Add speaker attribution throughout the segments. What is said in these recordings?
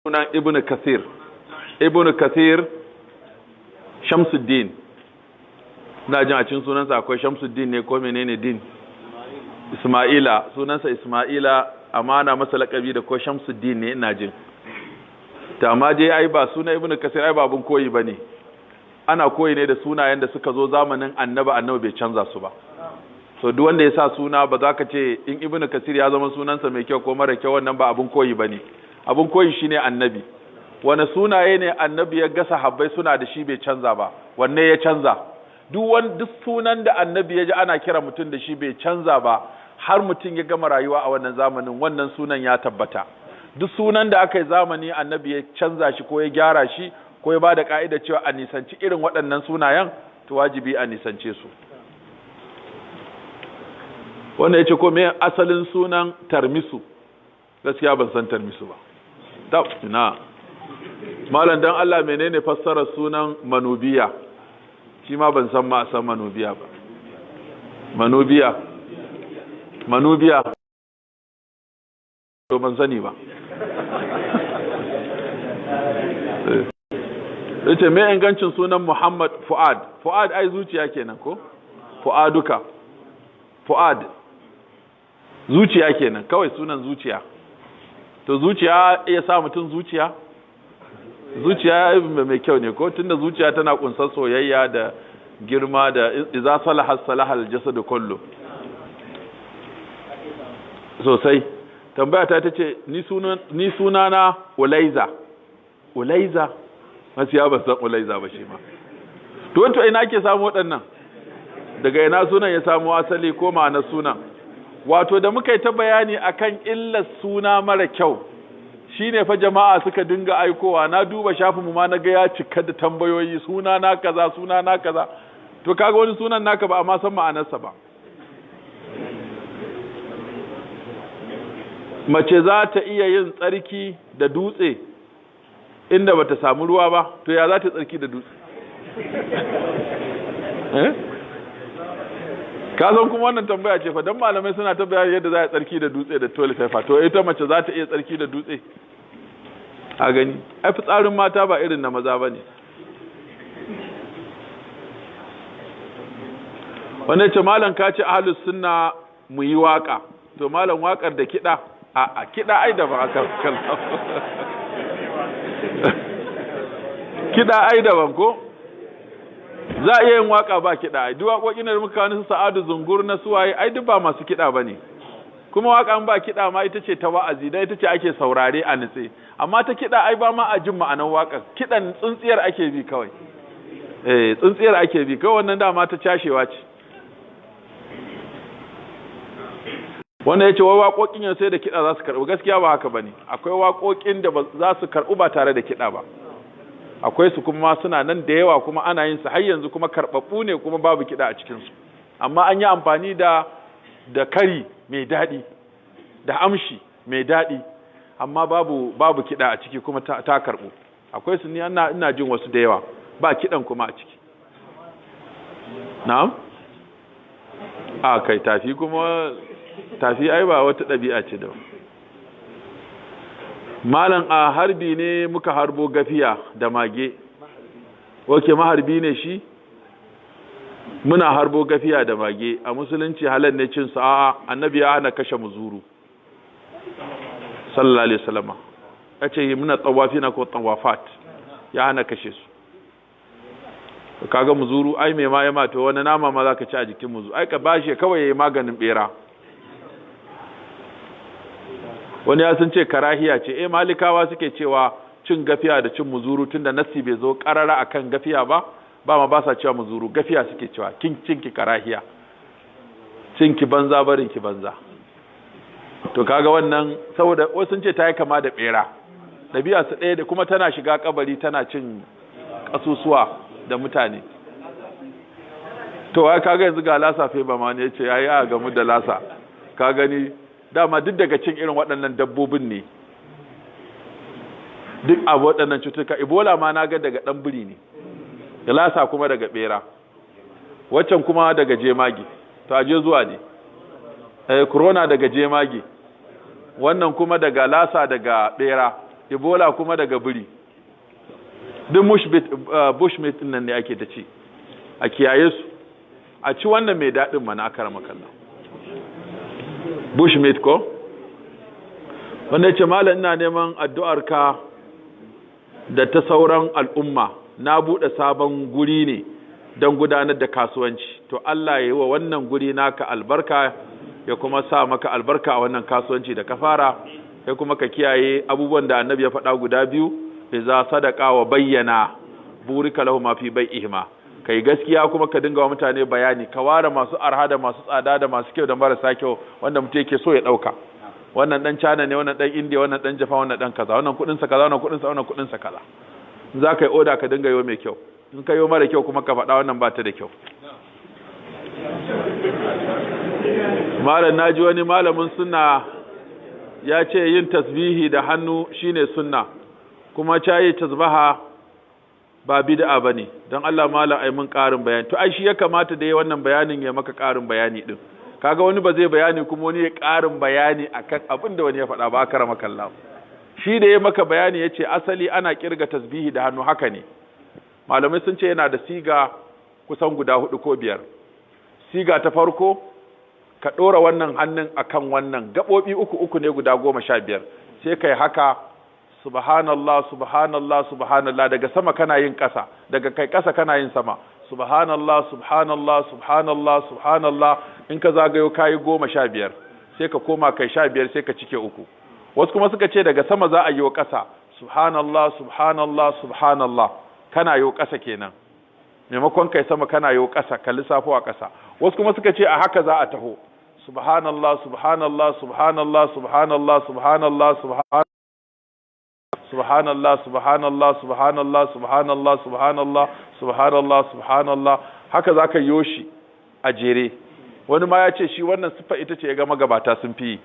Speaker 1: Sunan Ibn Kathir, Ibn Kathir Shamsuddin. Ina jin a cikin sunansa akwai Shamsuddin ne ko menene din? Isma'ila, sunansa Isma'ila, amma ana masa laƙabi da ko Shamsuddin ne ina jin. Ta amma dai ai ba sunan Ibn Kathir ai ba abun koyi bane. Ana koyi ne da sunayen da suka zo zamanin Annabi, Annabi bai canza su ba. So duk wanda ya sa suna, ba za ka ce in Ibn Kasir ya zama sunansa mai kyau ko mara kyau, wannan ba abun koyi bane. Abun koyi shine Annabi. Wani sunaye ne Annabi ya ga sahabbai suna da shi bai canza ba? Wanne ya canza? Duk sunan da Annabi ya ji ana kira mutum da shi bai canza ba har mutum ya gama rayuwa a wannan zamanin, wannan sunan ya tabbata. Duk sunan da aka yi zamani Annabi ya canza shi ko ya gyara shi ko ya bada ka'ida cewa a nisanci irin waɗannan sunayen, to wajibi a nisance su. Wanda ya ce ko me asalin sunan Tarmisu? Gaskiya ban san Tarmisu ba. Tab ina. Malam, dan Allah menene fassarar sunan Manubiya? Shi ma ban san ma san Manubiya ba. Manubiya, Manubiya, to ban sani ba. Yace me ingancin sunan Muhammad Fuad? Fuad ai zuciya kenan ko? Fuaduka, Fuad zuciya kenan kawai, sunan zuciya. To zuciya iya sa mutum zuciya, zuciya mai kyau ne ko? Tunda zuciya tana kunsar soyayya da girma da iza salaha salaha aljasad kullu sosai. Tambaya ta tace ni sunana Ulaiza. Ulaiza, masu ban san Ulaiza ba shi ma. To ina ake samu waɗannan? Daga ina sunan ya samu asali ko ma'anar sunan? Wato da muka yi ta bayani akan illar suna mara kyau, shine fa jama'a suka dinga aikowa. Na duba shafin mu ma na ga ya cika da tambayoyi, suna na kaza, suna na kaza. To kaga wani sunan naka ba amma san ma'anarsa ba. Mace za ta iya yin tsarki da dutse inda bata samu ruwa ba? To ya za ta tsarki da dutse? Eh, ka san kuma wannan tambaya ce fa, dan malamai suna ta bayani yadda za a tsarki da dutse da toilet paper. To ita mace za ta iya tsarki da dutse? A gani ai fitsarin mata ba irin na maza bane. Wanda ce malam, ka ce ahlus sunna mu yi waka, to malam, wakar da kiɗa? A kiɗa ai da ba aka kiɗa ai daban ko? Za a iya yin waka ba kiɗa ai. Duk waƙoƙin da muka kawo su Sa'adu Zungur na suwaye ai duk ba masu kiɗa bane. Kuma waka ba kiɗa ma ita ce ta wa'azi, dan ita ce ake saurare a nitse. Amma ta kiɗa ai ba ma a jin ma'anar waƙar, kiɗan tsintsiyar ake bi kawai. Eh, tsintsiyar ake bi kawai, wannan dama ta cashewa ce. Wannan ya ce wai waƙoƙin yau sai da kiɗa za su karɓu. Gaskiya ba haka bane. Akwai waƙoƙin da za su karɓu ba tare da kiɗa ba, akwai su kuma suna nan da yawa, kuma ana yin su har yanzu, kuma karɓaɓɓu ne, kuma babu kiɗa a cikinsu, amma an yi amfani da kari mai daɗi da amshi mai daɗi, amma babu kiɗa a ciki, kuma ta karɓu. Akwai su, ni ina jin wasu da yawa ba kiɗan kuma a ciki. Na'am, a kai tafi kuma, tafi ai ba wata ɗabi'a ce da. Malam, a harbi ne muka harbo gafiya da mage. Oke, maharbi ne shi. Muna harbo gafiya da mage, a musulunci halal ne cin su? A'a, Annabi ya hana kashe muzuru sallallahu alaihi wasallam. Yace muna tawafina ko tawafat, ya hana kashe su. Kaga muzuru ai mai ma ya mata wani nama ma zaka ci a jikin muzuru? Ai ka bashi kawai yayi maganin bera. Wani ya sun ce karahiya ce. Eh, Malikawa suke cewa cin gafiya da cin muzuru, tunda nassi bai zo karara akan gafiya ba, ba ma ba sa cewa muzuru, gafiya suke cewa. Kin cinki karahiya, cinki banza barin ki banza. To kaga wannan saboda wasu sun ce ta yi kama da bera, ɗabi'a su ɗaya, da kuma tana shiga kabari tana cin kasusuwa da mutane. To ai kaga yanzu ga lasa fe ba ma ne yace yayi a gamu da lasa. Ka gani, dama duk daga cin irin waɗannan dabbobin ne duk abu waɗannan cutuka. Ebola ma na ga daga ɗan biri ne, da lasa kuma daga ɓera, waccan kuma daga jemage. To aje zuwa ne. Eh, corona daga jemage, wannan kuma daga lasa, daga ɓera. Ebola kuma daga biri. Duk bushmeat nan ne ake ta ci. A kiyaye su. A ci wannan mai daɗin mana aka rama kallon. Bushmeat ko? Wanda ya ce malam ina neman addu'arka da ta sauran al'umma, na buɗe sabon guri ne don gudanar da kasuwanci. To Allah ya yi wa wannan guri naka albarka, ya kuma sa maka albarka a wannan kasuwanci da ka fara, ya kuma ka kiyaye abubuwan da annabi ya faɗa guda biyu, iza sadaka wa bayyana burika lahu ma fi bai'ihima. Kai gaskiya kuma ka dinga wa mutane bayani, ka ware masu arha da masu tsada da masu kyau da marasa kyau wanda mutum yake so ya ɗauka. Wannan dan China ne, wannan dan India, wannan dan Japan, wannan dan kaza, wannan kudin sa kaza, wannan kudin sa, wannan kudin sa kaza. In za ka yi oda ka dinga yo mai kyau, in ka yo mara kyau kuma ka faɗa wannan ba ta da kyau. Malam, naji wani malamin sunna ya ce yin tasbihi da hannu shine sunna, kuma cayi tasbaha ba bid'a bane. Don Allah malam ai mun ƙarin bayani. To ai shi ya kamata da yayi wannan bayanin ya maka ƙarin bayani din. Kaga wani ba zai bayani kuma wani ya ƙarin bayani akan abin da wani ya faɗa ba, karama kallahu. Shi da ya maka bayani yace asali ana kirga tasbihi da hannu, haka ne. Malamai sun ce yana da siga kusan guda 4 ko 5. Siga ta farko, ka ɗora wannan hannun akan wannan, gaɓoɓi uku uku ne guda 15, sai kai haka subhanallah subhanallah subhanallah, daga sama kana yin ƙasa, daga kai ƙasa kana yin sama, subhanallah subhanallah subhanallah subhanallah. In ka zagayo kayi 15, sai ka koma kai 15, sai ka cike 3. Wasu kuma suka ce daga sama za a yi wa ƙasa, subhanallah subhanallah subhanallah, kana yi ƙasa kenan, maimakon kai sama kana yi ƙasa, ka lissafo a ƙasa. Wasu kuma suka ce a haka za a taho, subhanallah subhanallah subhanallah subhanallah subhanallah subhanallah subhanallah subhanallah subhanallah subhanallah subhanallah subhanallah, haka za ka yoshi a jere. Wani ma ya ce shi wannan siffa ita ce ya ga magabata sun fi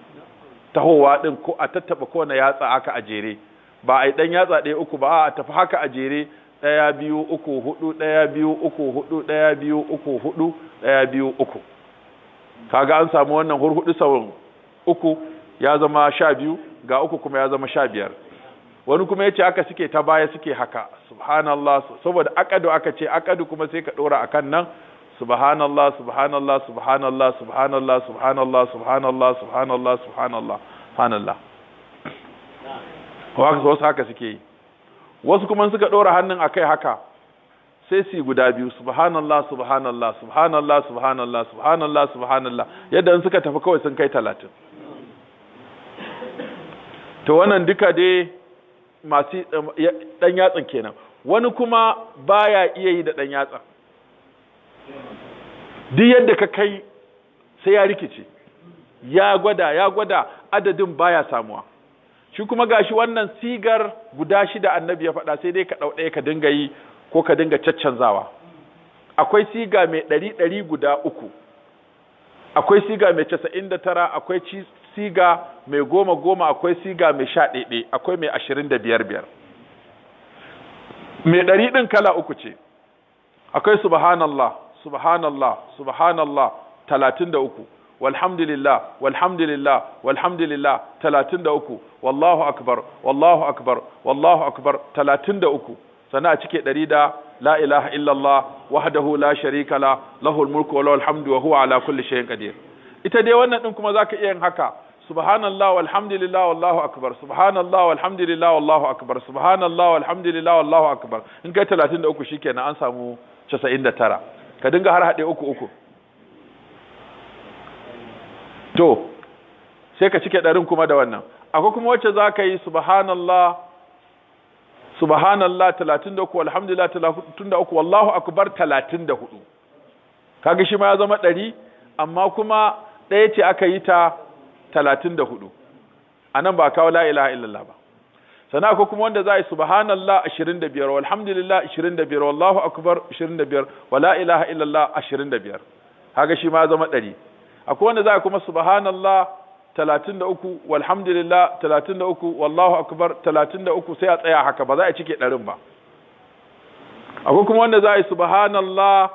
Speaker 1: tahowa din, ko a tattaba kowane yatsa haka a jere, ba a yi dan yatsa 1 3 ba, a tafi haka a jere, 1 2 3 4 1 2 3 4 1 2 3 4 1 2 3. Kaga an samu wannan hurhudu sau 3 ya zama 12, ga 3 kuma ya zama 15. Wani kuma yace haka suke ta baya suke haka subhanallah, saboda akadu aka ce akadu kuma sai ka dora akan nan subhanallah subhanallah subhanallah subhanallah subhanallah subhanallah subhanallah subhanallah subhanallah. Wasu haka suke yi. Wasu kuma suka dora hannun akai haka sai su guda biyu, subhanallah subhanallah subhanallah subhanallah subhanallah subhanallah, yadda in suka tafi kawai sun kai 30. To wannan duka dai masu dan yatsan kenan. Wani kuma baya iya yi da dan yatsa, duk yadda ka kai sai ya rikice, ya gwada ya gwada adadin baya samuwa. Shi kuma gashi wannan sigar guda 6 annabi ya faɗa, sai dai ka ɗau ɗaya ka dinga yi ko ka dinga caccanzawa. Akwai siga mai 100 guda 3, akwai siga mai 99, akwai siga mai 10 10, akwai siga mai 11, akwai mai 25 5. Mai 100 ɗin kala 3 ce. Akwai subhanallah subhanallah subhanallah 33, walhamdulillah walhamdulillah walhamdulillah 33, wallahu akbar wallahu akbar wallahu akbar 33, sannan a cike 100 da la ilaha illallah wahdahu la sharika la lahul mulku wa lahul hamdu wa huwa ala kulli shay'in qadir. Ita dai wannan din kuma zaka iya yin haka, subhanallah walhamdulillah wallahu akbar, subhanallah walhamdulillah wallahu akbar, subhanallah walhamdulillah wallahu akbar. In kai 33 shikenan an samu 99. Ka dinga har hade 3 3. To sai ka cike 100 kuma da wannan. Akwai kuma wacce zaka yi subhanallah subhanallah 33, walhamdulillah 33, wallahu akbar 34. Kaga shi ma ya zama 100, amma kuma ɗaya ce aka yi ta 34. Anan ba kawo la ilaha illallah ba. Sannan akwai kuma wanda za a yi subhanallah 25, walhamdulillah 25, wallahu akbar 25, wa la ilaha illallah 25. Kaga shi ma ya zama 100. Akwai wanda za a kuma subhanallah 33, walhamdulillah 33, wallahu akbar 33, sai a tsaya haka ba za a cike 100 ba. Akwai kuma wanda za a yi subhanallah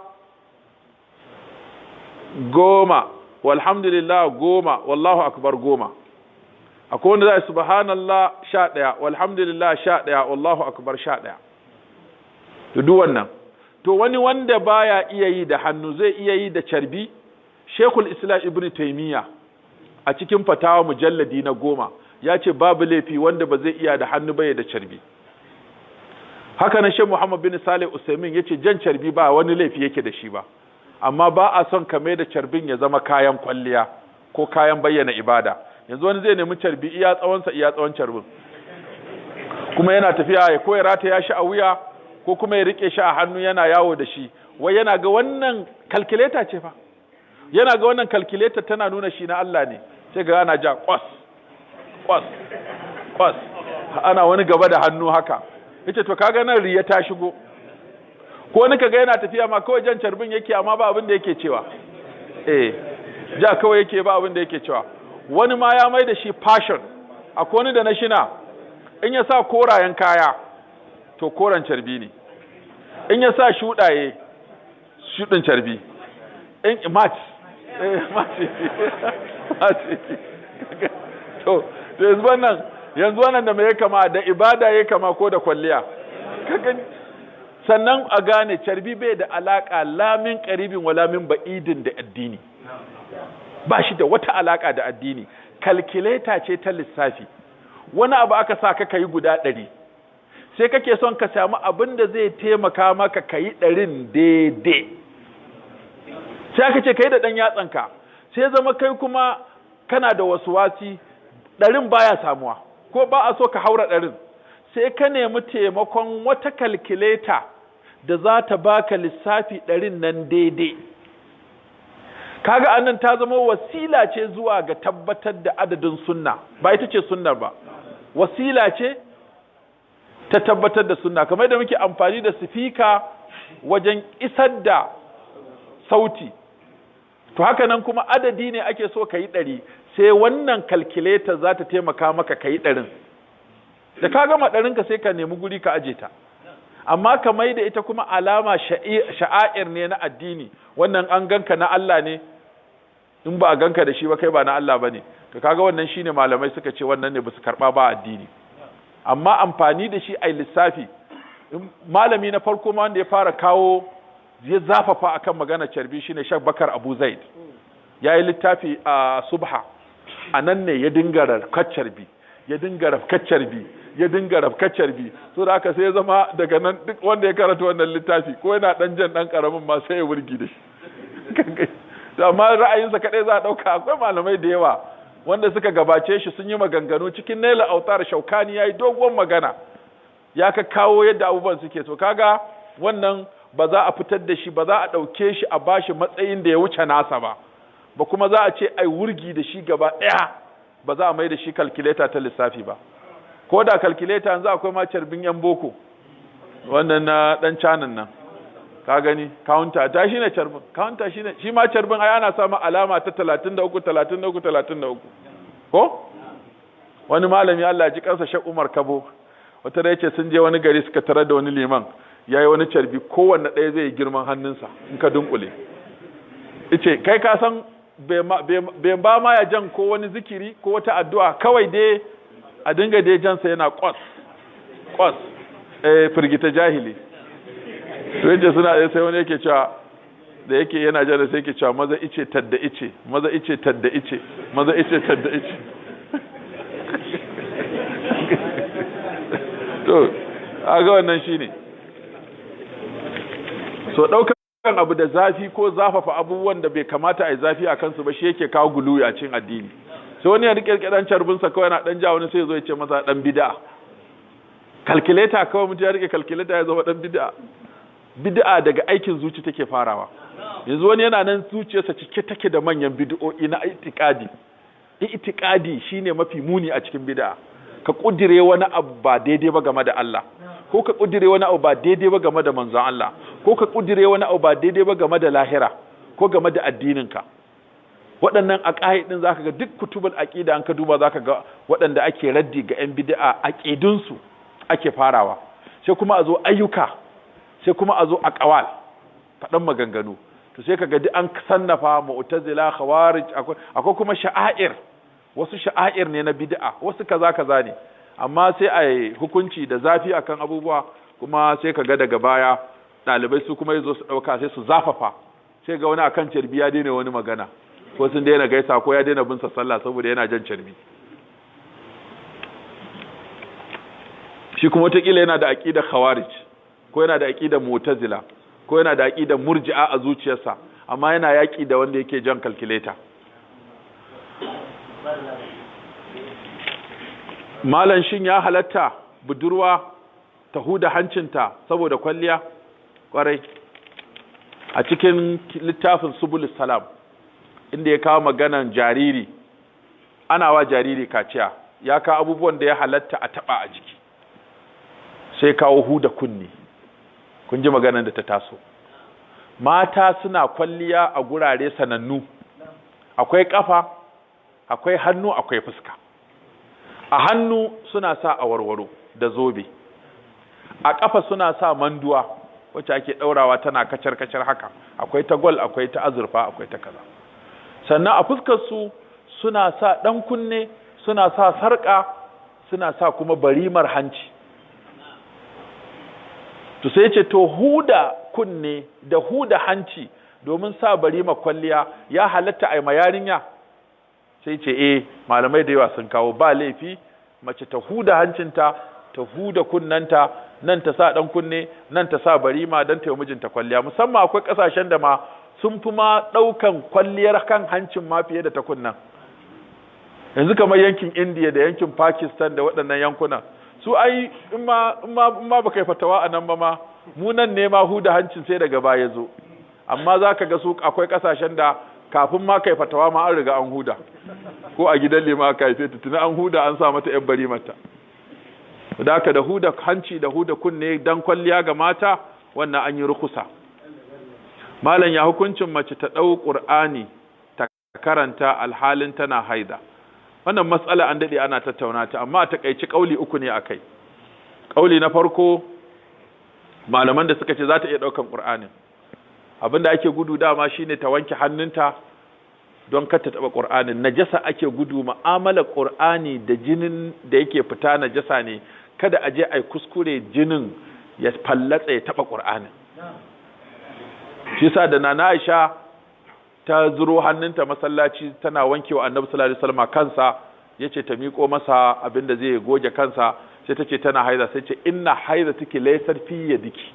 Speaker 1: 10, walhamdulillah 10, wallahu akbar 10. Akwai wanda za a subhanallah 11, walhamdulillah 11, wallahu akbar 11. To duk wannan. To wani wanda baya iya yi da hannu zai iya yi da carbi. Sheikhul Islam Ibn Taymiyyah a cikin fatawa mujalladi na 10 ya ce babu laifi wanda ba zai iya da hannu ba ya da carbi. Haka nan Sheikh Muhammad bin Salih Usaimin yace jan carbi ba wani laifi yake da shi ba, amma ba a son ka mai da carbin ya zama kayan kwalliya ko kayan bayyana ibada. Yanzu wani zai nemi carbi iya tsawonsa iya tsawon carbin, kuma yana tafiya ya koya rataya shi a wuya ko kuma ya rike shi a hannu yana yawo da shi. Wai yana ga wannan calculator ce fa, yana ga wannan calculator tana nuna shi na Allah ne, sai ga ana ja kwas kwas kwas, ana wani gaba da hannu haka. Yace to kaga nan riya ta shigo. Ko wani kaga yana tafiya ma kawai jan carbin yake, amma ba abin da yake cewa. Ja kawai yake, ba abin da yake cewa. Wani ma ya mai da shi passion. Akwai wani da na shina, in ya sa korayen kaya to koren carbi ne, in ya sa shuɗaye shuɗin carbi, in match match. To yanzu wannan da mai kama da ibada ya kama ko da kwalliya. Sannan a gane carbi bai da alaka lamin qaribin wala min ba'idin da addini, ba shi da wata alaka da addini. Calculator ce ta lissafi. Wani abu aka sa ka kai guda 100, sai kake son ka samu abin da zai taimaka maka kai 100 daidai, sai aka ce kai da dan yatsanka, sai zama kai kuma kana da wasuwasi, 100 baya samuwa ko ba a so ka haura 100, sai ka nemi taimakon wata calculator da za ta baka lissafi 100 nan daidai. Kaga annan ta zama wasila ce zuwa ga tabbatar da adadin sunna, ba ita ce sunnar ba, wasila ce ta tabbatar da sunna. Kamar da muke amfani da sifika wajen isar da sauti, to haka nan kuma adadi ne ake so ka yi 100, sai wannan calculator za ta taimaka maka ka yi 100. Da ka gama 100 ka sai ka nemi guri ka aje ta. Amma ka mai da ita kuma alama sha'air ne na addini, wannan an ganka na Allah ne, in ba a ganka da shi ba kai ba na Allah ba ne. To kaga wannan shine malamai suka ce wannan ne ba su karɓa ba addini. Amma amfani da shi ai lissafi, malami na farko ma wanda ya fara kawo ya zafafa akan magana carbi shine Sheikh Bakar Abu Zaid. Ya yi littafi a Subha, a nan ne ya dinga rafkar carbi, ya dinga rafkar carbi, ya dinga rafkar carbi. So da haka sai ya zama daga nan duk wanda ya karanta wannan littafi ko yana dan jan dan karamin ma sai ya wurgi da shi. To amma ra'ayinsa kadai za a dauka. Akwai malamai da yawa wanda suka gabace shi sun yi maganganu cikin Naila Autar Shaukani yayi doguwar magana, ya ka kawo yadda abubuwan suke. To kaga wannan ba za a fitar da shi ba, za a dauke shi a bashi matsayin da ya wuce nasa ba, ba kuma za a ce ai wurgi da shi gaba daya, ba za a mai da shi calculator ta lissafi ba. Ko da calculator yanzu akwai ma carbin yan boko wannan na dan canan nan, ka gani counter ta shine carbin, counter shine shi ma carbin ai ana samu alama ta 33 33 33 ko. Wani malami Allah ya ji kansa Sheikh Umar Kabo, wata da yace sun je wani gari suka tarar da wani liman yayi wani carbi, kowanne ɗaya zai yi girman hannunsa in ka dunkule. Yace kai ka san bai ba ma ya jan ko wani zikiri ko wata addu'a, kawai dai a dinga dai jansa yana kwas kwas, firgita jahili. To yace suna sai wani yake cewa da yake yana jana sai yake cewa maza ice tadda ice, maza ice tadda ice, maza ice tadda ice. To aga wannan shine. So daukan abu da zafi ko zafafa abubuwan da bai kamata a yi zafi a kansu ba shi yake kawo guluwi a cikin addini. Sai wani ya rike dan carbinsa kawai yana dan ja, wani sai ya zo ya ce masa dan bid'a. Calculator kawai mutum ya rike calculator ya zama dan bid'a. Bid'a daga aikin zuci take farawa. Yanzu wani yana nan zuciyarsa cike take da manyan bid'o'i na itiqadi. Itiqadi shine mafi muni a cikin bid'a. Ka kudire wani abu ba daidai ba game da Allah, ko ka kudire wani abu ba daidai ba game da manzon Allah, ko ka kudire wani abu ba daidai ba game da lahira ko game da addininka. Waɗannan aqaid din zaka ga duk kutubul aqida an ka duba zaka ga waɗanda ake raddi ga yan bid'a aqidunsu ake farawa, sai kuma a zo ayyuka, sai kuma a zo aqwal, faɗan maganganu. To sai kaga duk an sannafa mu'tazila, khawarij, akwai kuma sha'air Wasu sha'air ne na bid'a, wasu kaza kaza ne. Amma sai a yi hukunci da zafi akan abubuwa, kuma sai ka ga daga baya ɗalibai su kuma yazo su ɗauka sai su zafafa, sai ga wani akan carbi ya daina wani magana, ko sun daina gaisa, ko ya daina bin sa sallah saboda yana jan carbi. Shi kuma wataƙila yana da aƙidar khawarij, ko yana da aƙidar mu'tazila, ko yana da aƙidar murji'a a zuciyarsa, amma yana yaƙi da wanda yake jan calculator. Malam, shin ya halatta budurwa ta huda hancinta saboda kwalliya? Kwarai. A cikin littafin Subul Salam, inda ya kawo maganan jariri, ana wa jariri kaciya, ya kawo abubuwan da ya halatta a taba a jiki, sai kawo huda kunni. Kun ji maganan da ta taso. Mata suna kwalliya a gurare sanannu, akwai kafa, akwai hannu, akwai fuska. A hannu suna sa awarwaro da zobe, a kafa suna sa manduwa wacce ake daurawa tana kacar-kacar haka, akwai ta gwal, akwai ta azurfa, akwai ta kaza. Sannan a fuskar su suna sa dan kunne, suna sa sarka, suna sa kuma barimar hanci. To sai ce to huda kunne da huda hanci domin sa barima kwalliya ya halatta ai ma yarinya? Sai ce eh, malamai da yawa sun kawo ba laifi mace ta huda hancinta, ta huda kunnanta, nan ta sa dan kunne, nan ta sa barima dan ta yi mijinta kwalliya. Musamman akwai kasashen da ma sun fi ma daukan kwalliyar kan hancin ma fiye da ta kunnan. Yanzu kamar yankin India da yankin Pakistan da waɗannan yankunan, su ai in ma baka yi fatawa a nan ba ma, mu nan ne ma huda hancin sai daga baya zo. Amma za ka ga su akwai kasashen da kafin ma kai fatawa ma an riga an huda, ko a gidan lema aka haife ta tuni an huda, an sa mata yan bari mata. Da haka da huda hanci da huda kunne dan kwalliya ga mata, wannan an yi rukusa. Malam, ya hukuncin mace ta ɗau Qur'ani ta karanta alhalin tana haida? Wannan matsala an daɗe ana tattauna ta, amma a takaici ƙauli uku ne akai. Ƙauli na farko, malaman da suka ce za ta iya ɗaukan Qur'anin, abinda ake gudu dama shine ta wanke hannunta don kar ta taba Qur'anin. Najasa ake gudu, mu'amalar Qur'ani da jinin da yake fita najasa ne, kada a je ai kuskure jinin ya fallatsa ya taba Qur'anin. Shi yasa da Nana Aisha ta zuro hannunta masallaci tana wankewa Annabi sallallahu alaihi wasallam kansa, yace ta miƙo masa abinda zai goge kansa, sai tace tana haida, sai ce inna haida take laysar fi yadiki.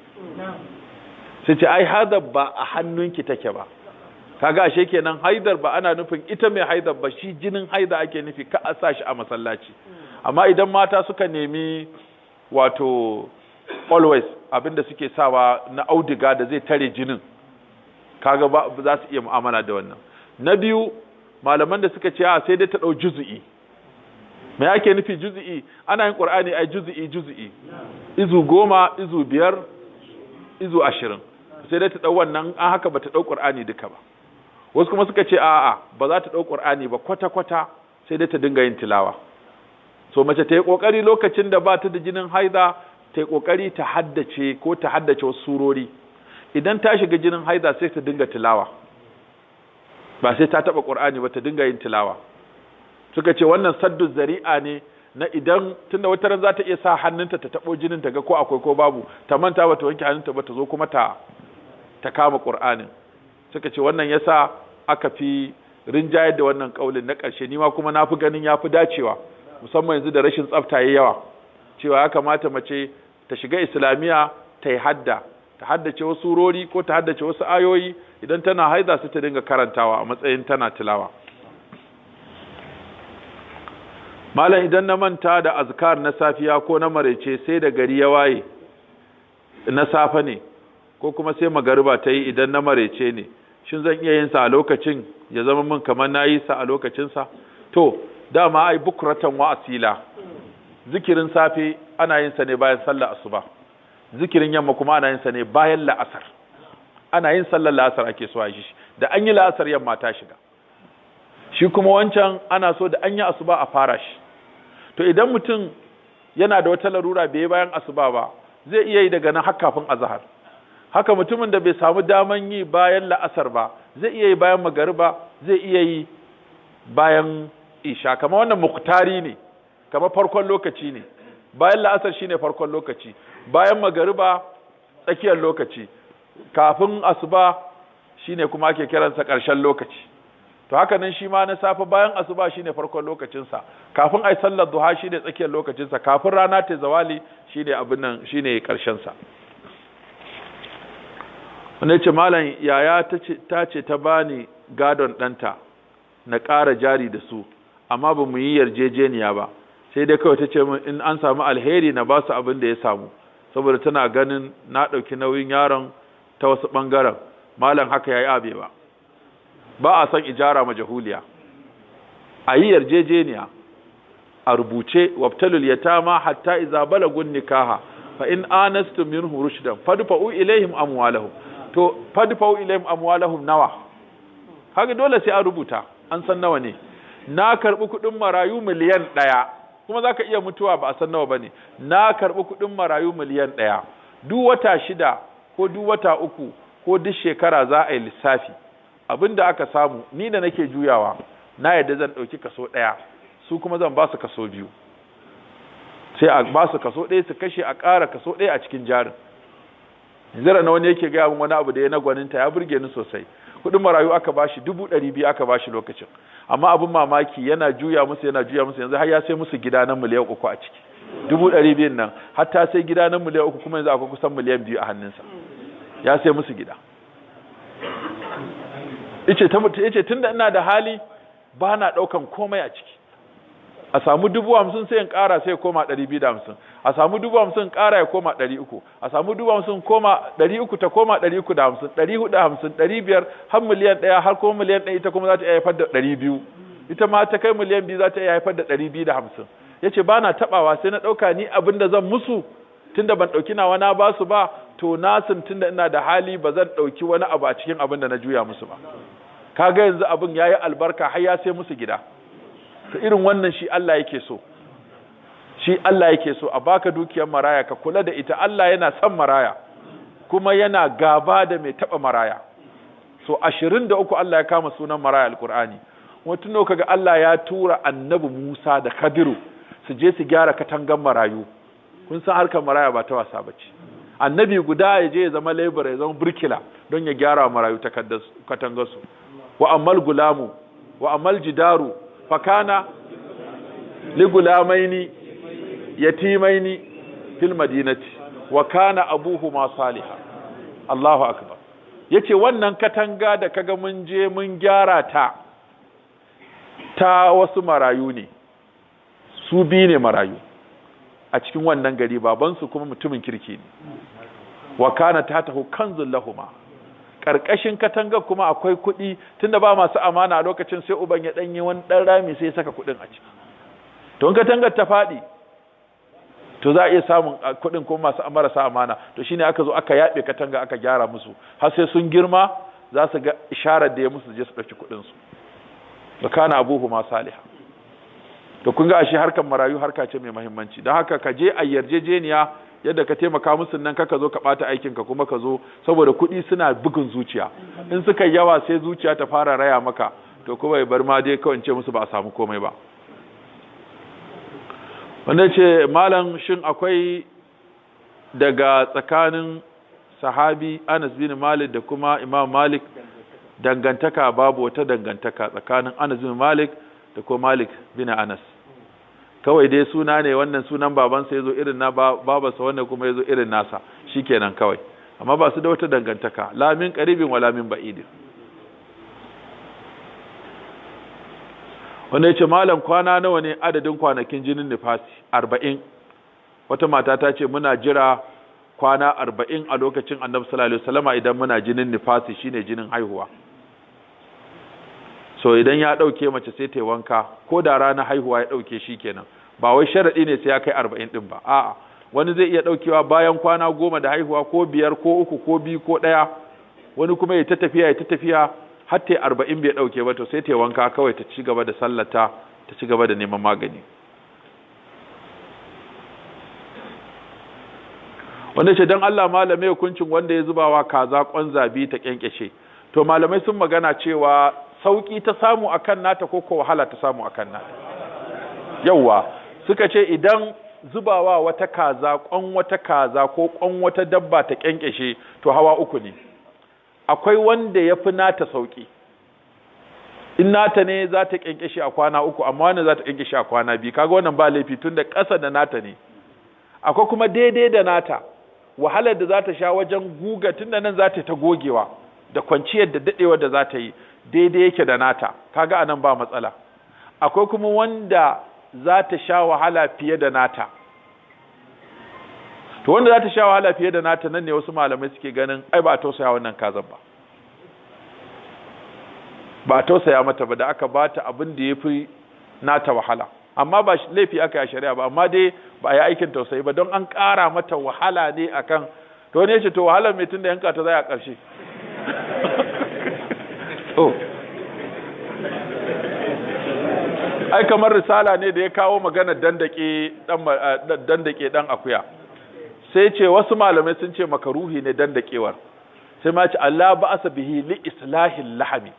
Speaker 1: Sai ce ai haidar ba a hannunki take ba. Kaga ashe kenan haidar ba ana nufin ita mai haidar ba, shi jinin haida ake nufi, ka a sa shi a masallaci. Amma idan mata suka nemi wato always abinda suke sawa na auduga da zai tare jinin, kaga ba za su iya mu'amala da wannan. Na biyu, malaman da suka ce a sai dai ta dau juzu'i. Me ake nufi juzu'i? Ana yin Qur'ani ai juzu'i juzu'i, izu 10, izu 5, izu 20, sai dai ta dau wannan, an haka bata dau Qur'ani duka ba. Wasu kuma suka ce a'a, ba za ta dau Qur'ani ba kwata kwata, sai dai ta dinga yin tilawa. So mace ta yi kokari lokacin da ba ta da jinin haida, ta yi kokari ta haddace ko ta haddace wasu surori. Idan ta shiga jinin haida sai ta dinga tilawa, ba sai ta taba Qur'ani ba, ta dinga yin tilawa. Suka ce wannan saddu zari'a ne na idan tunda wata ran za ta iya sa hannunta ta tabo jinin ta ga ko akwai ko babu, ta manta ba ta wanke hannunta ba, ta zo kuma ta kama Qur'anin. Suka ce wannan yasa aka fi rinjayar da wannan kaulin na ƙarshe. Ni ma kuma na fi ganin ya fi dacewa, musamman yanzu da rashin tsafta yayi yawa, cewa ya kamata mace ta shiga islamiya ta yi hadda, ta haddace wasu surori ko ta haddace wasu ayoyi, idan tana haida sai ta dinga karantawa a matsayin tana tilawa. Malam, idan na manta da azkar na safiya ko na maraice sai da gari ya waye na safe ne, ko kuma sai magariba ta yi idan na maraice ne, shin zan iya yin sa a lokacin ya zama min kamar na yi sa a lokacin sa? To dama ai bukratan wa asila, zikirin safe ana yin sa ne bayan sallar asuba, zikirin yamma kuma ana yin sa ne bayan la'asar. Ana yin sallar la'asar ake so a shi, da an yi la'asar yamma ta shiga. Shi kuma wancan ana so da an yi asuba a fara shi. To idan mutum yana da wata larura bai bayan asuba ba, zai iya yi daga nan har kafin azhar. Haka mutumin da bai samu daman yi bayan la'asar ba, zai iya yi bayan magariba, zai iya yi bayan isha. Kamar wannan muktari ne, kamar farkon lokaci ne. Bayan la'asar shine farkon lokaci, bayan magariba tsakiyar lokaci, kafin asuba shine kuma ake kiransa ƙarshen lokaci. To haka nan shi ma na safe bayan asuba shine farkon lokacinsa, kafin ai sallar duha shine tsakiyar lokacinsa, kafin rana ta zawali shine abin nan shine ƙarshen sa. Wanda ce malam yaya ta ce ta bani gadon ɗanta na ƙara jari da su, amma ba mu yi yarjejeniya ba, sai dai kawai ta ce min in an samu alheri na ba su abin da ya samu, saboda tana ganin na ɗauki nauyin yaron ta wasu ɓangaren. Malam haka ya yi abe ba. Ba a son ijara majahuliya, a yi yarjejeniya a rubuce. Wabtalul yatama hatta iza balagun nikaha fa in anastum minhum rushdan fadfa'u ilaihim amwalahum. To fadfa'u ilaihim amwalahum nawa? Haka dole sai a rubuta, an san nawa ne. Na karbi kudin marayu miliyan 1, kuma zaka iya mutuwa ba a san nawa bane. Na karbi kudin marayu miliyan 1, duk wata 6 ko duk wata 3 ko duk shekara za a yi lissafi abinda aka samu. Ni da nake juyawa na yadda zan dauki kaso 1, su kuma zan ba su kaso 2. Sai a ba su kaso 1 su kashe, a ƙara kaso 1 a cikin jarin. Zira na wani yake gaya min wani abu da ya na gwaninta ya burge ni sosai. Kudin marayu aka bashi 200,000 aka bashi lokacin, amma abin mamaki yana juya musu, yana juya musu, yanzu har ya sai musu gida na miliyan 3 a ciki. 200,000 nan har ta sai gida na miliyan 3, kuma yanzu akwai kusan miliyan 2 a hannunsa. Ya sai musu gida. Yace tunda ina da hali ba na daukan komai a ciki. A samu 50,000 sai in ƙara sai ya koma 250, a samu 50,000 ƙara ya koma 300, a samu 50,000 koma 300 ta koma 350, 450, 500, har miliyan 1, har kuma miliyan 1 ita kuma za ta iya haifar da 200, ita ma ta kai miliyan 2 za ta iya haifar da 250. Yace ba na tabawa, sai na ɗauka ni abin da zan musu tunda ban ɗauki nawa na ba su ba, to nasin tunda ina da hali ba zan ɗauki wani abu a cikin abin da na juya musu ba. Kaga yanzu abin yayi albarka har ya sai musu gida. To irin wannan shi Allah yake so. Shi Allah yake so a baka dukiyar maraya ka kula da ita. Allah yana son maraya kuma yana gaba da mai taba maraya. So 23 Allah ya kama sunan maraya alqur'ani. Wato kaga Allah ya tura annabi Musa da Khadiru su je su gyara katangan marayu. Kun san harkar maraya ba ta wasa bace. Annabi guda ya je ya zama labor, ya zama burkila don ya gyara marayu katangarsu. Wa ammal gulamu wa ammal jidaru fakana ligulamaini yatimaini fil madinati wa kana abuhuma salihah. Allahu akbar. Yace wannan katanga da kaga mun je mun gyara ta ta wasu marayu ne, su bi ne marayu a cikin wannan gari, babansu kuma mutumin kirki ne. Wa kana tatahu kanzul lahuma, karkashin katanga kuma akwai kuɗi, tunda ba masu amana a lokacin sai uban ya danyi wani dan rami sai ya saka kuɗin a ciki. To in katangar ta faɗi to za a iya samun kuɗin kuma masu marasa amana. To shine aka zo aka yaɓe katanga aka gyara musu, har sai sun girma za su ga isharar da ya musu je su ɗauki kuɗin su. Wa kana abuhuma salihah. To kun ga ashe harkar marayu harka ce mai muhimmanci. Don haka ka je a yarjejeniya yadda ka taimaka musu nan, kaka zo ka bata aikin ka kuma ka zo, saboda kuɗi suna bugun zuciya. In suka yawa sai zuciya ta fara raya maka, to kuma ya bar ma dai kawai ce musu ba a samu komai ba. Wanda ce malam shin akwai daga tsakanin sahabi Anas bin Malik da kuma Imam Malik dangantaka? Babu wata dangantaka tsakanin Anas bin Malik da kuma Malik bin Anas. Kawai dai suna ne, wannan sunan babansa yazo irin na babansa, wannan kuma yazo irin nasa, shikenan kawai. Amma ba su da wata dangantaka, la min qaribin wala min ba'idin. Wanda yace malam kwana nawa ne adadin kwanakin jinin nifasi? 40. Wata mata ta ce muna jira kwana 40 a lokacin Annabi sallallahu alaihi wasallama idan muna jinin nifasi, shine jinin haihuwa. So idan ya dauke mace sai ta wanka, ko da ranar haihuwa ya dauke shi kenan. Ba wai sharadi ne sai ya kai 40 din ba, a'a wani zai iya daukewa bayan kwana 10 da haihuwa, ko 5 ko 3 ko 2 ko 1, wani kuma ya ta tafiya ya ta tafiya har ta 40 bai dauke ba, to sai ta wanka kawai ta ci gaba da sallata, ta ci gaba da neman magani. Wanda ce dan Allah malamai hukuncin wanda ya zubawa kaza kwan zabi ta kyankyashe? To malamai sun magana cewa Sauki ta samu akan nata ko ko wahala ta samu akan nata? Yawwa, suka ce idan zubawa wata kaza kwan wata kaza ko kwan wata dabba ta kyankyashe, to hawa uku ne. Akwai wanda ya fi nata sauki, in nata ne za ta kyankyashe a kwana 3, amma wannan za ta kyankyashe a kwana 2. Kaga wannan ba laifi tunda ƙasa da nata ne. Akwai kuma daidai da nata, wahalar da za ta sha wajen guga, tunda nan za ta ta gogewa da kwanciyar da dadewar da za ta yi daidai yake da nata, kaga anan ba matsala. Akwai kuma wanda za ta sha wahala fiye da nata. To wanda za ta sha wahala fiye da nata, nan ne wasu malamai suke ganin ai ba a tausaya wannan kazan ba, ba a tausaya mata ba da aka ba ta abin da ya fi nata wahala. Amma ba laifi aka yi a shari'a ba, amma dai ba a yi aikin tausayi ba, don an ƙara mata wahala ne akan to ne ce to wahalar mai tun da yanka ta zai a ƙarshe. Ai kamar risala ne da ya kawo magana dandake dan akuya, sai ce wasu malamai sun ce makaruhi ne dandakewar, sai ma ce Allah ba'asa bihi li islahil lahami.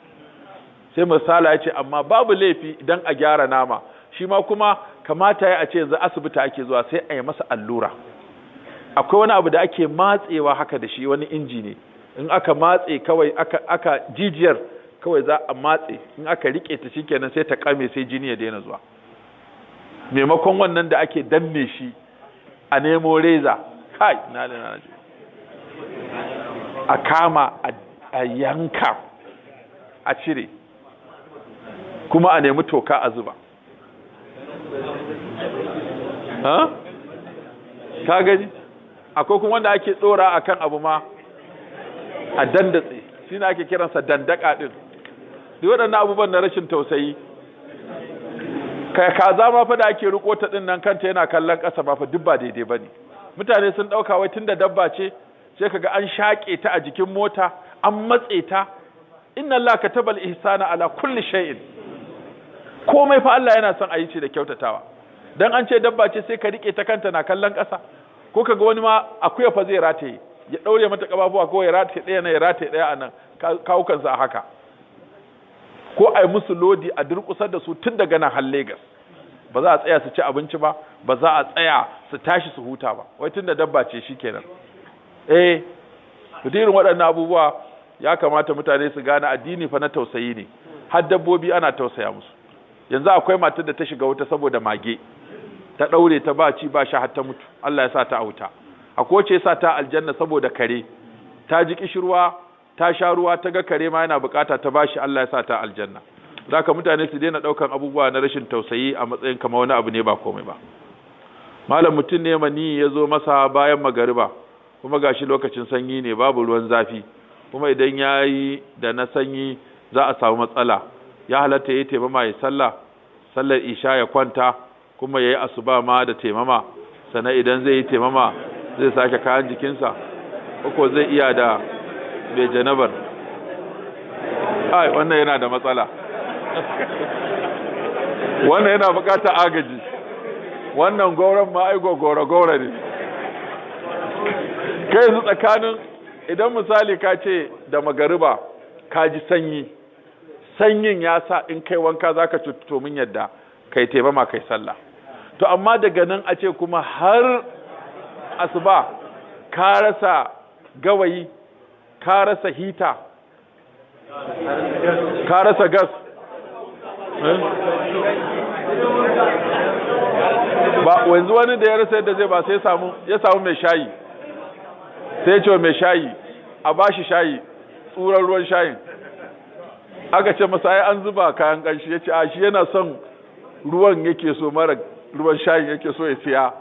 Speaker 1: Sai misala ya ce amma babu laifi idan a gyara nama. Shi ma kuma kamata ya a ce yanzu asibiti ake zuwa sai a yi masa allura. Akwai wani abu da ake matsewa haka da shi, wani inji ne, in aka matse kawai aka jijiyar kawai za a matse, in aka rike ta shikenan sai ta kame, sai jini ya daina zuwa. Maimakon wannan da ake danne shi a nemo reza, kai na na a kama a yanka a cire, kuma a nemi toka a zuba. Ha? Ka gani? Akwai kuma wanda ake tsora akan abu ma a dandatse, shi ne ake kiransa dandaka din. Duk waɗannan abubuwan na rashin tausayi. Kai kaza ma fa da ake riko ta din nan kanta yana kallon ƙasa ma fa duk ba daidai bane. Mutane sun ɗauka wai tunda dabba ce, sai kaga an shaƙe ta a jikin mota, an matse ta. Inna Allah katabal ihsana ala kulli shay'in. Komai fa Allah yana son a yi ce da kyautatawa. Dan an ce dabba ce sai ka rike ta kanta na kallon ƙasa. Ko kaga wani ma akuya fa zai rataye, ya daure mata kafafuwa ko ya rataye ɗaya na ya rataye ɗaya anan, kawukansa a haka. Ko ai musu lodi a durƙusar da su tun daga nan har Lagos. Ba za a tsaya su ci abinci ba, ba za a tsaya su tashi su huta ba. Wai tun da dabba ce shikenan. Eh, irin waɗannan abubuwa ya kamata mutane su gane addini fa na tausayi ne. Har dabbobi ana tausaya musu. Yanzu akwai matar da ta shiga wuta saboda mage. Ta daure ta ba ci ba sha har ta mutu. Allah ya sa ta a wuta. Akwai wacce ya sa ta aljanna saboda kare. Ta ji kishirwa, ta sha ruwa, ta ga kare ma yana bukata ta bashi, Allah ya sa ta aljanna. Zaka mutane su daina daukan abubuwa na rashin tausayi a matsayin kamar wani abu ne ba komai ba. Malam mutum ne mani ya zo masa bayan magariba, kuma gashi lokacin sanyi ne, babu ruwan zafi, kuma idan yayi da na sanyi za a samu matsala. Ya halatta yayi taimama ya sallah, sallar isha ya kwanta, kuma yayi asuba ma da taimama, sannan idan zai yi taimama zai sake kayan jikinsa, ko zai iya da bai janabar. Ai wannan yana da matsala. Wannan yana bukatar agaji. Wannan goron ma ai gogoro goro ne. Kai yanzu tsakanin idan misali ka ce da magariba ka ji sanyi, sanyin ya sa in kai wanka zaka cutu, min yadda kai taimama kai sallah. To amma daga nan a ce kuma har asuba ka rasa gawayi, ka rasa hita, ka rasa gas. Ba wanzu wani da ya rasa yadda zai ba sai ya samu mai shayi, sai ya ce mai shayi a bashi shayi, tsuran ruwan shayin. Aka ce masa ai an zuba kayan kanshi, ya ce a shi yana son ruwan yake so, mara ruwan shayin yake so ya siya,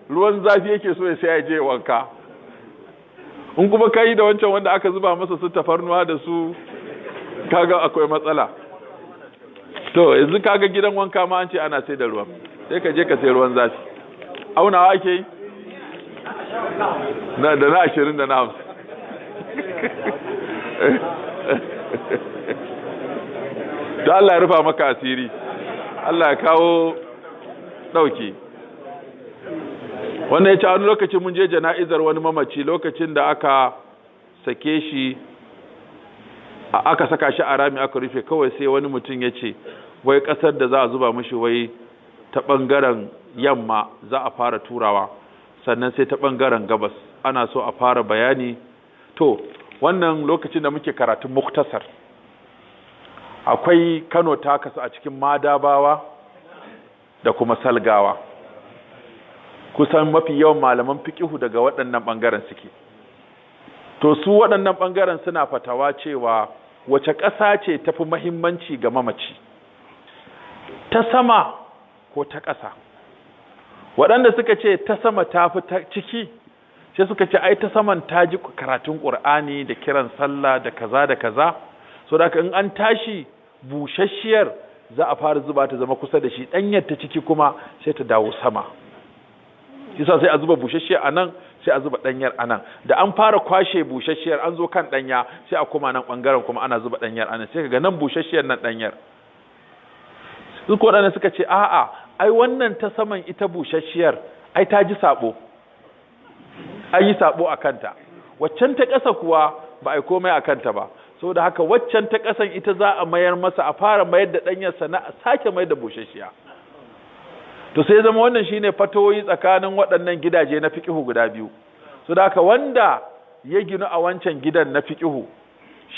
Speaker 1: ruwan zafi yake so ya siya ya je wanka. In kuma kai da wancan wanda aka zuba masa su tafarnuwa da su, kaga akwai matsala. To yanzu kaga gidan wanka ma an ce ana sai da ruwan, sai ka je ka sai ruwan zafi. Aunawa ake yi na da na 20 da na 50. To Allah ya rufa maka asiri, Allah ya kawo dauki. Wannan ya ce wani lokacin mun je jana'izar wani mamaci, lokacin da aka sake shi Aka saka shi a rami aka rufe, kawai sai wani mutum ya ce wai ƙasar da za a zuba mishi wai ta ɓangaren yamma za a fara turawa, sannan sai ta ɓangaren gabas. Ana so a fara bayani. To wannan lokacin da muke karatun muktasar, akwai Kano ta kasu a cikin Madabawa da kuma Salgawa. Kusan mafi yawan malaman fiqihu daga waɗannan ɓangaren suke. To su waɗannan ɓangaren suna fatawa cewa wace ƙasa ce tafi mahimmanci ga mamaci, ta sama ko ta ƙasa? Waɗanda suka ce ta sama tafi ta ciki, sai suka ce ai ta saman ta ji karatun Ƙur'ani da kiran sallah da kaza da kaza, so da in an tashi bushasshiyar za a fara zuba ta zama kusa da shi, ɗanyar ta ciki kuma sai ta dawo sama. Isa sai a zuba bushasshiyar a nan, sai a zuba ɗanyar a nan. Da an fara kwashe bushasshiyar an zo kan ɗanya, sai a koma nan ɓangaren kuma ana zuba ɗanyar a nan, sai kaga nan bushasshiyar nan ɗanyar. Su ko waɗanda suka ce a'a, ai wannan ta saman ita bushasshiyar ai ta ji sabo, an yi sabo a kanta, waccan ta ƙasa kuwa ba a yi komai a kanta ba. Saboda haka waccan ta ƙasan ita za a mayar masa, a fara mayar da ɗanyar sana a sake mayar da bushashiya. To sai zama wannan shine fatoyi tsakanin waɗannan gidaje na fiqihu guda biyu. Saboda haka wanda ya ginu a wancan gidan na fiqihu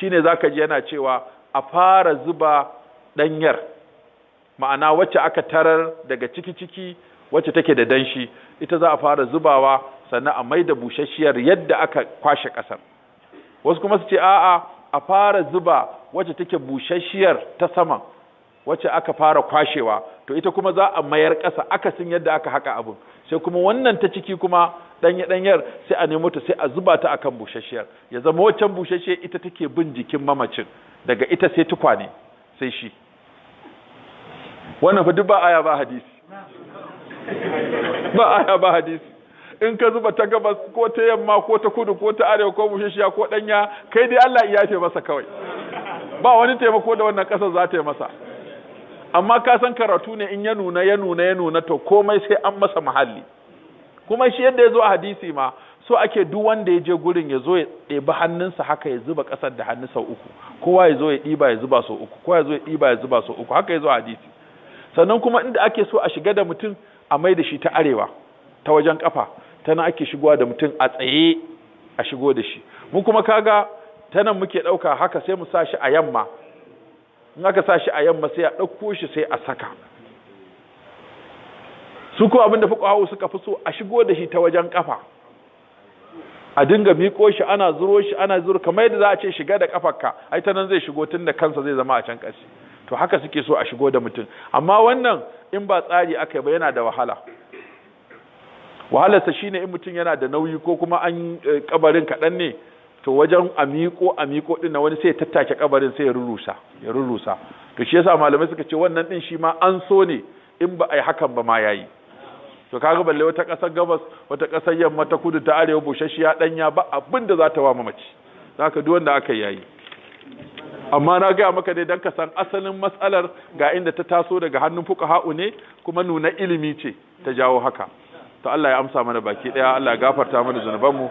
Speaker 1: shine zaka ji yana cewa a fara zuba ɗanyar, ma'ana wacce aka tarar daga ciki-ciki wacce take da danshi, ita za a fara zubawa sannan a maida bushashiyar yadda aka kwashe ƙasar. Wasu kuma su ce a'a, a fara zuba wacce take bushashiyar ta saman wacce aka fara kwashewa, to ita kuma za a mayar ƙasa akasin yadda aka haka abin, sai kuma wannan ta ciki kuma ɗanye-ɗanyar sai a nemo ta sai a zuba ta akan bushashiyar, ya zama waccan bushashiyar ita take bin jikin mamacin, daga ita sai tukwane sai shi. Wannan fa duk ba aya ba hadisi, ba aya ba hadisi. In ka zuba ta gabas ko ta yamma ko ta kudu ko ta arewa ko bushashiya ko danya, kai dai Allah ya yafe masa kawai, ba wani taimako da wannan kasar za ta yi masa. Amma ka san karatu ne in ya nuna ya nuna ya nuna, to komai sai an masa muhalli. Kuma shi yadda ya zo a hadisi ma, so ake duk wanda ya je gurin ya zo ya ɗebi hannunsa haka ya zuba ƙasar da hannu sau uku, kowa ya zo ya ɗiba ya zuba sau uku, kowa ya zo ya ɗiba ya zuba sau uku, haka ya zo a hadisi. Sannan kuma inda ake so a shiga da mutum a mai da shi ta arewa ta wajen kafa, ta nan ake shigowa da mutum a tsaye a shigo da shi. Mu kuma kaga ta nan muke ɗauka haka sai mu sa shi a yamma. In aka sa shi a yamma sai a ɗauko shi sai a saka. Su ko abinda fuqaha suka fi so a shigo da shi ta wajen kafa, a dinga miƙo shi ana zuro shi ana zuro, kamar yadda za a ce shiga da kafarka, ai ta nan zai shigo tun da kansa zai zama a can ƙarshe. To haka suke so a shigo da mutum. Amma wannan in ba tsari aka yi ba yana da wahala. Wahalarsa shine in mutum yana da nauyi ko kuma an kabarin kaɗan ne, to wajen a miƙo ɗin na wani sai ya tattake kabarin sai ya rurrusa. To shi yasa malamai suka ce wannan ɗin shi ma an so ne in ba a yi hakan ba ma yayi. To kaga balle wata ƙasar gabas, wata ƙasar yamma, ta kudu, ta arewa, bushashiya, ɗanya, ba abin da za ta wa mamaci. Zaka duk wanda aka yayi. Amma na gaya maka dai don ka san asalin matsalar ga inda ta taso daga hannun fuqaha'u ne, kuma nuna ilimi ce ta jawo haka. To Allah ya amsa mana baki daya, Allah ya gafarta mana zunubanmu.